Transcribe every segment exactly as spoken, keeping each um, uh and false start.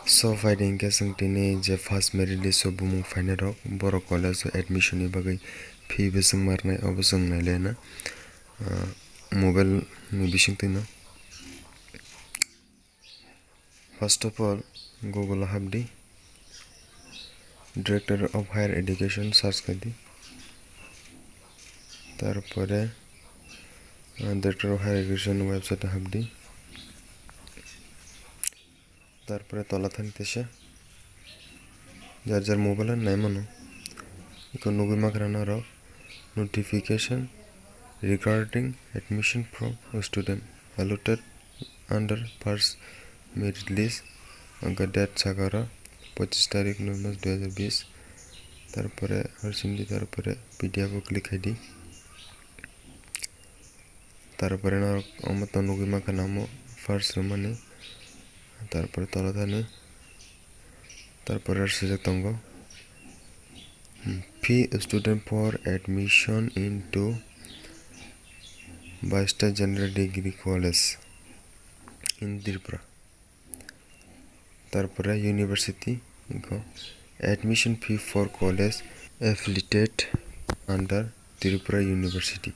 So, phaidi hinkhe chwng tini je first merit list o bumung phainai rok, borok college o admission ni bagwi fee bwswk marnai, obo chwng nailaina, ah, mobile ni bisingtwi no. First of all, Google o habdi, Director of Higher Education search khaidi. Tarpore, ah, Director of Higher Education website o habdi. Tarpore tola thani tesa jar jar mobile o naimano. Iko nugwi mankha norok notification regarding admission from student allotted under first merit list, hwnkhe date sakha oro pochis tarik nwi mas dui hajar bis. Tarpore harsindi, tarpore P D F o click khaidi. Tarpore norok omo to nugwi mankha namo first rwmani. Tarpore tola thani. Tarpore swijak tongo, hmm, fee student for admission into Baista General Degree College in Tripura. Tarpore university, iko admission fee for college affiliated under Tripura University.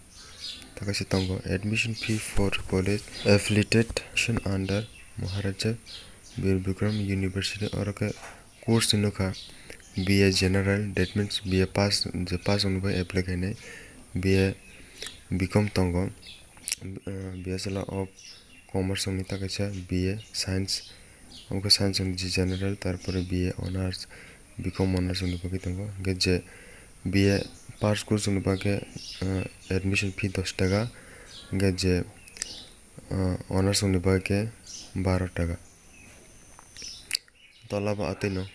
Takaisa tongo admission fee for college affiliated under Maharaja Bir Bikram University. Oro khe course hinwi kha B A General, that means B A pass, je pass wngwi bai apply khainai. B A B Com tongo, uh, Bachelor of Commerce wngwi takaisa B A Science, omo khe Science wngwi General, tarpore B A Honours, B Com Honours wngwi bagwi tongo. Hwnkhe je B A pass course wngwi bagwi, uh, admission fee dos taka, hwnkhe je, uh, Honours wngwi bagwi khe baro taka. Tola bo atwi no.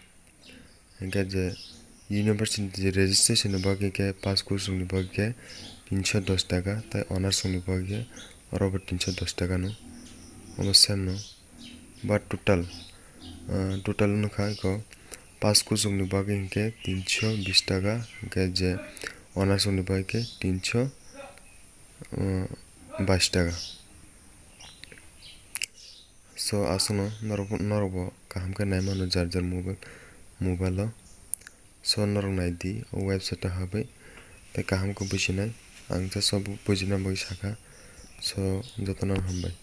Hwnkhe je university registration ni bagwi khe pass course rokni bagwi khe tinso dos taka, tei honours rokni bagwi khe oro bo tinso dos taka no. Omo same no. But total, ah, total wngkha iko pass course rokni bagwi hinkhe tinso bis taka, hwnkhe je honours rokni bagwi khe tinso, ah, bais taka. So, aswkno norok, norok bo kaham khe nai mano jar jar mobile, mobile o. So, norok nai di, o website o habwi tei kaham khe bujinai. Ang jesa bujina bagwi sakha. So, jotono hambai.